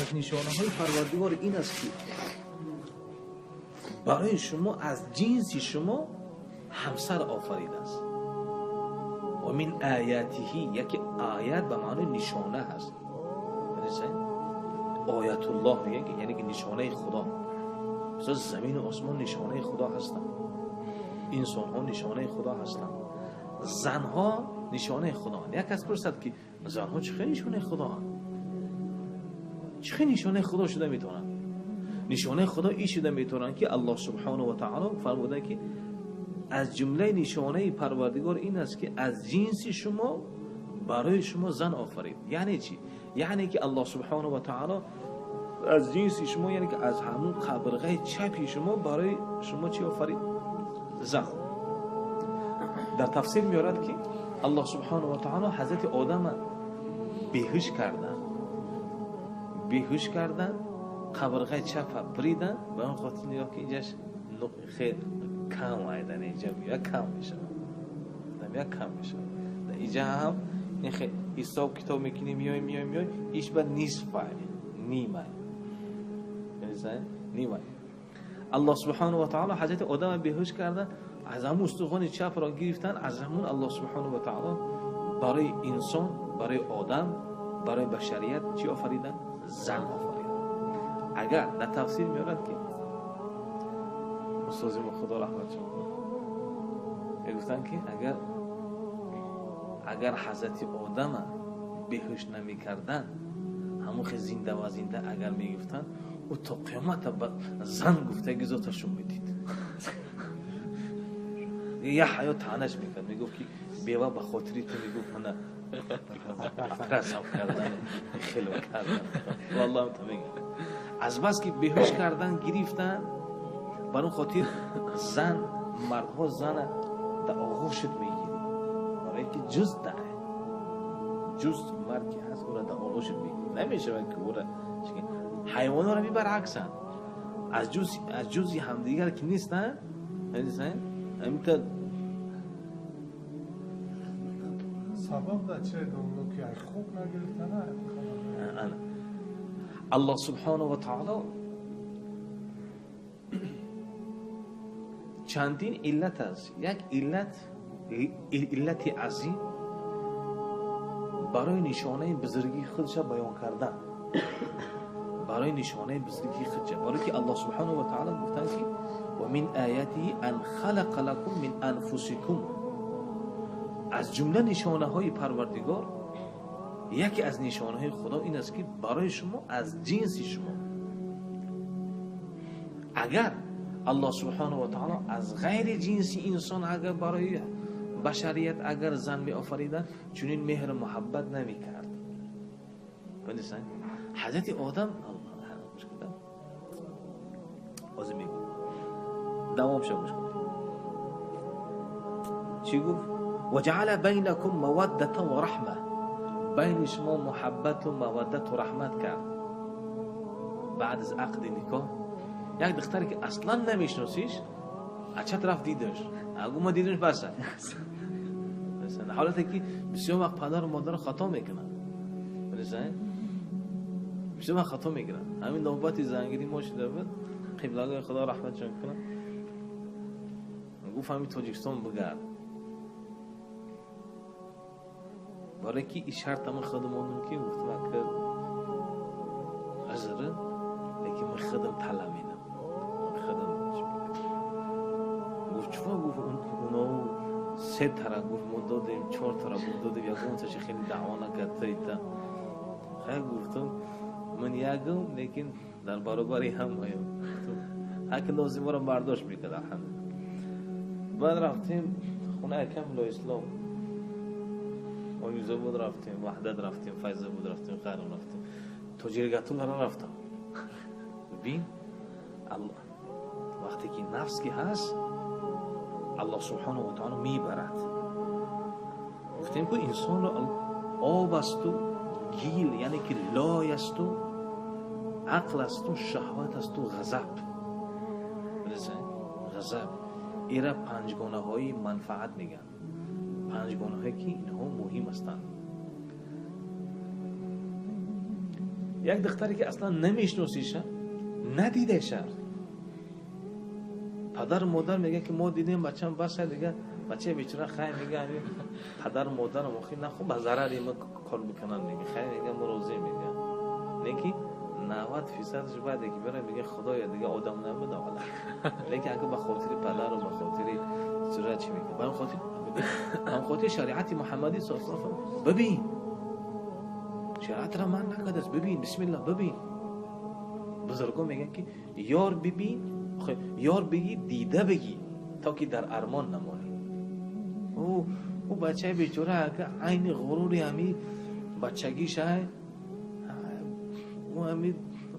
Аз нишонаҳои Парвардигор ин аст, ки барои шумо аз ҷинси шумо ҳамсар офаридааст. Ва мин оятиҳи, яке оят ба маънои нишона ҳаст. Оятуллоҳ мегӯяд, яъне ки нишонаи Худо. Масалан замин ва осмон нишонаи Худо ҳастанд, инсонҳо нишонаи Худо ҳастанд, занҳо нишонаи Худоанд. Як кас пурсад, ки занҳо чӣ хел нишонаи Худоанд? Чӣ хел нишонаи Худо шуда метавонанд? Нишонаи Худо ин шуда метавонанд, ки Аллоҳ субҳонаҳу ва таъоло фармуданд, ки аз ҷумлаи нишонаи Парвардигор ин аст, ки аз ҷинси шумо барои шумо зан офарид. Яъне чӣ? Яъне ки Аллоҳ субҳонаҳу ва таъоло аз ҷинси шумо, яъне ки аз ҳамон қабрғаи чапи шумо барои шумо чӣ офарид? Зан. Дар тафсир меорад, ки Аллоҳ субҳонаҳу ва таъоло ҳазрати Одамро беҳуш карданд, беҳуш карданд, қабрғаи чапа бириданд, ба он хотир нигоҳ ки инҷаш хел кам айдан, инҷа меояд кам мешавад, меояд кам мешавад. Инҷа ҳам ҳисоб китоб мекунӣ, меои меои меои, иш ба нисф ай, ним ай, ним ай. Аллоҳ субҳонаҳу ва таъоло ҳазрати Одамро беҳуш карда, аз ҳамун устухони чапро гирифтан, аз ҳамун Аллоҳ субҳонаҳу ва таъоло барои инсон, барои одам, барои башарият чӣ офаридан? Зан офаридан. Агар дар тафсир меорад, ки устози мо Худо раҳматшон кунад, мегуфтанд, ки агар ҳазрати Одама беҳуш намекарданд, ҳамон хел зинда ва зинда агар мегуфтанд, ӯ то қиёмата ба зан гуфтаги зоташон медид. Як ҳаёт таънаш мекард, мегуфт, ки бева ба хотири ту, мегуфт, мана расам кардан, хело кардан. Валлоҳ то мегӯям, аз бас ки беҳуш кардан гирифтан, бар он хотир зан, мардҳо зана дар оғӯшат мегирӣ, барое ки ҷуз дар ҷуз мард ки ҳаст, ӯра дар оғӯшат мегирӣ. Намешавад ки ӯра ҳайвонҳоро мебаръаксанд, аз ҷузи ҳамдигар ки нестанд, ҳаминта. Сабаб дар чие, домло, ки ай хуб нагирифтана? Аллоҳ субҳонаҳу ва таъоло чандин иллат аст. Як иллат, иллати азим барои нишонаи бузургии худша баён кардан, барои нишонаи бузургии худша, барое ки Аллоҳ субҳонаҳу ва таъоло гуфтанд, ки ва мин оятиҳи ан халақа лакум мин анфусикум. Аз ҷумла нишонаҳои Парвардигор, яке аз нишонаҳои Худо ин аст, ки барои шумо аз ҷинси шумо. Агар Аллоҳ субҳонаҳу ва таъоло аз ғайри ҷинси инсон агар барои башарият агар зан меофариданд, чунин меҳру муҳаббат намекард. Ҳазрати Одам ҳозир мегӯ, давом ша, гӯш кун. Чӣ гуфт? Ва ҷаъала байнакум маваддатан ва раҳма. Байни шумо муҳаббату маваддату раҳмат кард. Баъд аз ақди никоҳ як духтаре ки аслан намешиносиш, аз ча тараф дидаш, агу ма дидаш, баса. Ҳолате ки бисёр вақт падару модар хато мекунанд, бисёр вақт хато мекунанд. Ҳамин навбати зангирӣ мо шуда буд, қиблагоҳи Худо раҳматшон кунад, гуфт ҳамин Тоҷикистон бигард, барое ки ин шарта ман худам мондам, ки гуфтам ака узр, лекин ман худам талаб медам, худам. Гуфт чӣ? Гуфт уно се тара, гуфт мо додем, чор тара, гуфт додем, ягонташи хеле даъво накард та. Хай, гуфтам, ман ягам, лекин дар баробари ҳамаям. Ҳар ки лозимаро бардошт мекард, алҳамдулилла. Баъд рафтем хонаи акам Лоислом, Оюзобод рафтем, Ваҳдат рафтем, Файзобод рафтем, Ғарм рафтем, то Ҷиргатулларо рафтам. Бин, вақте ки нафс ки ҳаст, Аллоҳ субҳонаҳу ва таъоло мебарад. Гуфтем ку инсонро об асту гил, яъне ки лой асту ақл асту шаҳват асту ғазаб. Ғазаб ира панҷгонаҳои манфаат мегӯянд, панҷгонаҳое ки инҳо муҳим ҳастанд. یک دختری که اصلا نمیشناسیشه، ندیدهشه، پدر مادر میگه که ما دیدیم بچه‌م بس دیگه، بچه بیچاره خیر میگه همین پدر مادر مخی نه خوب به ضرر ما کار میکنن میگه خیر میگه ما روزی میگه نه که 90% بعد که بره میگه خدایا دیگه آدم نبوده حالا، لیکن اگه به خاطر پدر و به خاطر چرا چی میگه، به خاطر هم خاطر شریعت محمدی صلی الله علیه و ببین شریعت را من نکرده است، ببین بسم الله ببین. بزرگا میگن که یار ببین، یار بگی دیده بگی تا که در ارمان نمانی. او بچه بیچاره که عین غروری همی بچگیش های او همی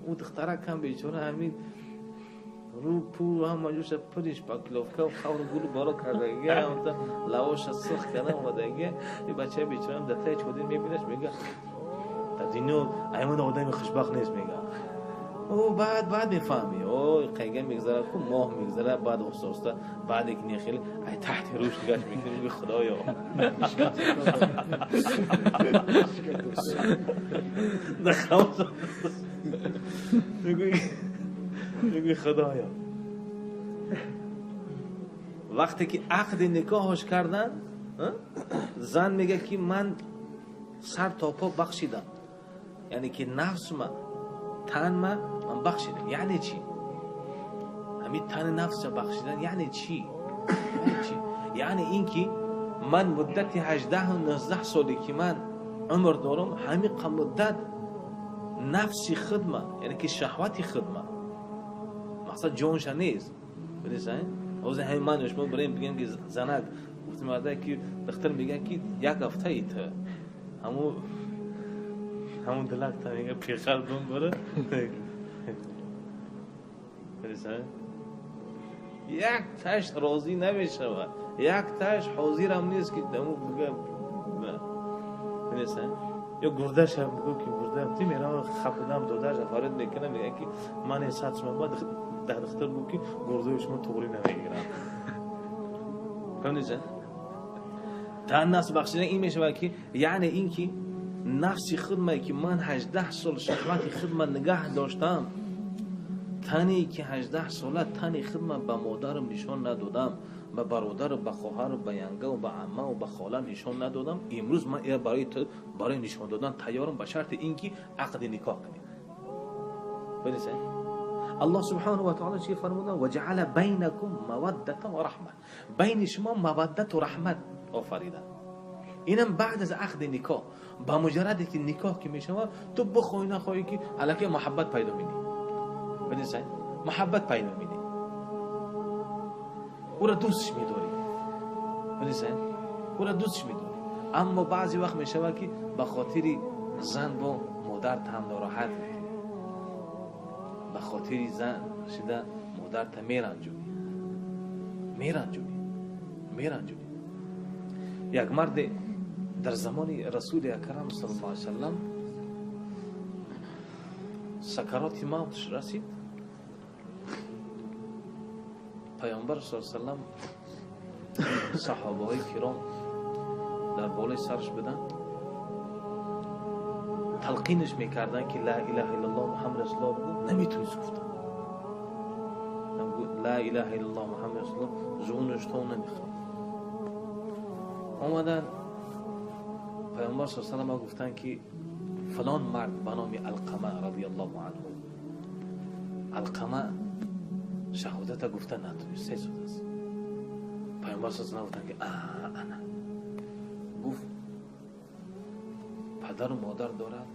او دختره کم بیچاره همی رو پو هم مجوش پرش پاکلوفکا و خور گل بارا کرده هم تا لواش سرخ کرده اومده. این بچه بیچاره هم دته چودین میبینش میگه تا دینو ایمان آدم خوشبخت نیست میگه. او بعد میفهمی او قیگه میگذره کو ماه میگذره بعد احساسته بعد یک نخیل ای تحت روش نگاش میکنی میگه خدایا نه میگه خدایا. وقتی که عقد نکاحش کردن زن میگه که من سر تا پا بخشیدم، یعنی که نفس من تن من بخشیدم. یعنی چی؟ همین تن نفس بخشیدن یعنی چی؟ یعنی چی؟ یعنی اینکه من مدت 18 و 19 سالی که من عمر دارم همین مدت نفسی خدمه، یعنی که شهوتی خدمه، مقصد جونش نیست. ببینید اوز همین من شما بریم بگیم که زنک گفتیم مرده که دختر میگن که یک هفته ایت همون دلک تا میگه پیخر دون بره. یک تاش راضی نمیشه و یک تاش حاضر هم نیست که دمو بگه ببینید یا گردش هم بگو که گرده هم تیم میرم خپدم داداش افراد میکنم میگه که من 100 شما بعد ده دختر بگو که گرده شما تغری نمیگیرم. فهمیدید؟ تا نفس بخشیدن این میشه که یعنی این که نفسی خدمه که من 18 سال شهوت خدمه نگه داشتم، تنی که 18 ساله تنی خدمه به مادرم نشان ندادم، به برادر، به خواهر، به ینگه و به عمه و به خاله نشان ندادم، امروز من برای نشان دادن تیارم به شرط اینکه عقد نکاح کنیم. ببینید الله سبحانه و تعالی چی فرمودن؟ و جعل بینکم موده و رحمه، بین شما مودت و رحمت آفریده. اینم بعد از عقد نکاح، با مجرد که نکاح که میشود تو بخوای نخوای که علاقه محبت پیدا مینی. ببینید محبت پیدا مینی، او را دوستش میداری. ببینید او را دوستش میداری. اما بعضی وقت میشود که به خاطر زن با مادر هم ناراحت میشی، به خاطر زن شده مادر تا میرنجونی میرنجونی میرنجونی. یک مرد در زمان رسول اکرم صلی الله علیه و سلم سکرات موتش رسید. پیامبر صلی الله علیه و سلم صحابه های کرام در بالای سرش بدن تلقینش میکردن که لا اله الا الله محمد رسول الله بگو، نمیتونست گفتن. لا اله الا الله محمد رسول الله زبونش تا نمیخواد. آمدن پیامبر صلی الله علیه و سلم گفتن که فلان مرد به نام علقمه رضی الله عنه، علقمه شهادت گفتن نتونست، 3 سال است. پیامبر صلی الله علیه و سلم گفتن که انا. گفت پدر و مادر دارد؟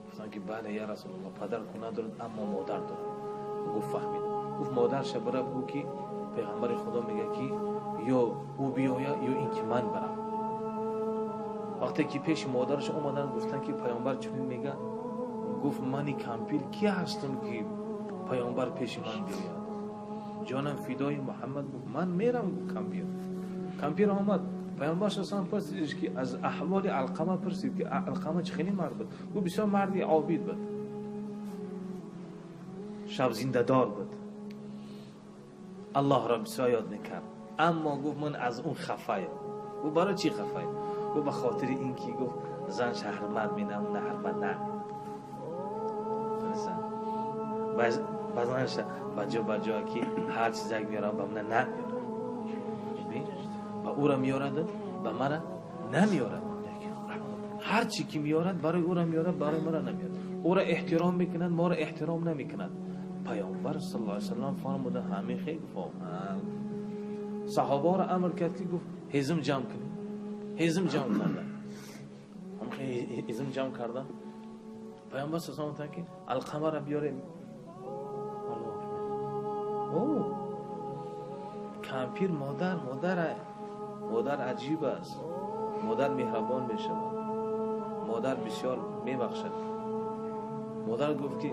گفتن که بله یا رسول الله، پدر کو ندارد اما مادر دارد. گفت فهمید. گفت مادرش بره بگو که پیغمبر خدا میگه که یا او بیاید یا اینکه من برم. وقتی که پیش مادرش اومدن گفتن که پیامبر چنین میگه، گفت من کمپیر کی هستم که پیامبر پیش من بیاید؟ جانم فدای محمد. گفت من میرم. کمپیر کمپیر آمد. پیامبر صلی الله علیه و پرسید که از احوال علقمه پرسید که علقمه چه خیلی مرد بود. گفت بسیار مردی عابد بود، شب زنده دار بود، الله را بسیار یاد میکرد، اما گفت من از اون خفایم. گفت برای چی خفایم؟ گفت به خاطر اینکه گفت زن شهرمند مینم نه حرمت نه. Базанша баҷо ки ҳар чизак меорам, ба мана намеорад. Ба ӯра меорад, ба мара намеорад. Ҳар чи ки меорад, барои ӯра меорад, барои мара намеорад. Ӯра эҳтиром мекунад, моро эҳтиром намекунад. Паёмбар саллаллоҳу алайҳи васаллам фармуда ҳамин хел гуфт. Саҳобаро амр кард ки гуфт ҳезм ҷамъ кунед. Ҳезм ҷамъ карда. Ҳезм ҷамъ карда. Паёмбар саллаллоҳу алайҳи васаллам гуфтанд ки Алқамаро биёрем. Кампир модар, модар аҷиб аст. Модар меҳрабон мешавад. Модар бисёр мебахшад. Модар гуфт ки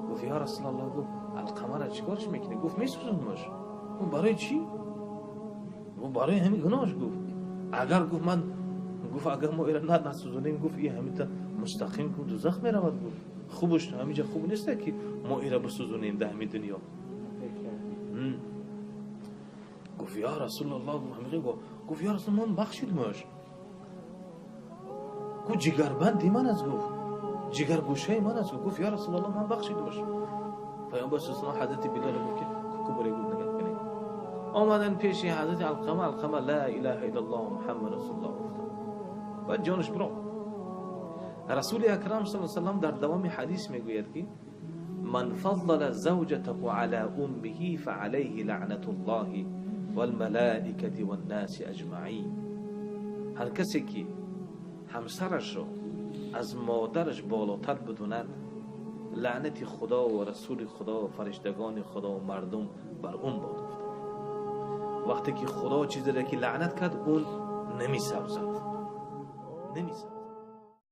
гуфт ё Расулуллоҳ, гуфт Алқамаро чикорш мекунӣ? Гуфт месӯзонмаш. Гуфт барои чӣ? Гуфт барои ҳамин гуноҳш. Гуфт агар гуфт ман гуфт агар мо ира насӯзонем, гуфт ин ҳамита мустақим гуфт дузах меравад. Гуфт хубаш ҳаминҷа хуб нест ки мо ира бисӯзонем дар ҳамин дунё. Гуфт ё Расулуллоҳ, гуфт ҳамин гуфт ё Расул, ман бахшидмаш. Гуфт ҷигарбанди ман аст, гуфт ҷигаргӯшаи ман аст. Гуфт ё Расулуллоҳ, ман бахшидмаш. Паёмбар саллаллоҳу алайҳи васаллам ҳазрати Билол гуфт ки кӯкӯ гуфт нигоҳ кунед. Омадан пеши ҳазрати Алқама, Алқама ла илаҳа иллаллоҳ Муҳаммад расулуллоҳ гуфт. Баъд ҷонаш биромад. Расули акрам саллаллоҳу алайҳи васаллам дар давоми ҳадис мегӯяд ки ман фаддала завҷатаҳу ала уммиҳи фаалайҳи лаънатуллоҳи валмалоикати ваннаси аҷмаин. Ҳар касе ки ҳамсарашро аз модараш болотар бидонад, лаънати Худо ва расули Худо ва фариштагони Худо ва мардум бар он бод. Гуфт вақте ки Худо чизеро ки лаънат кард, он намесабзад, намесабзад.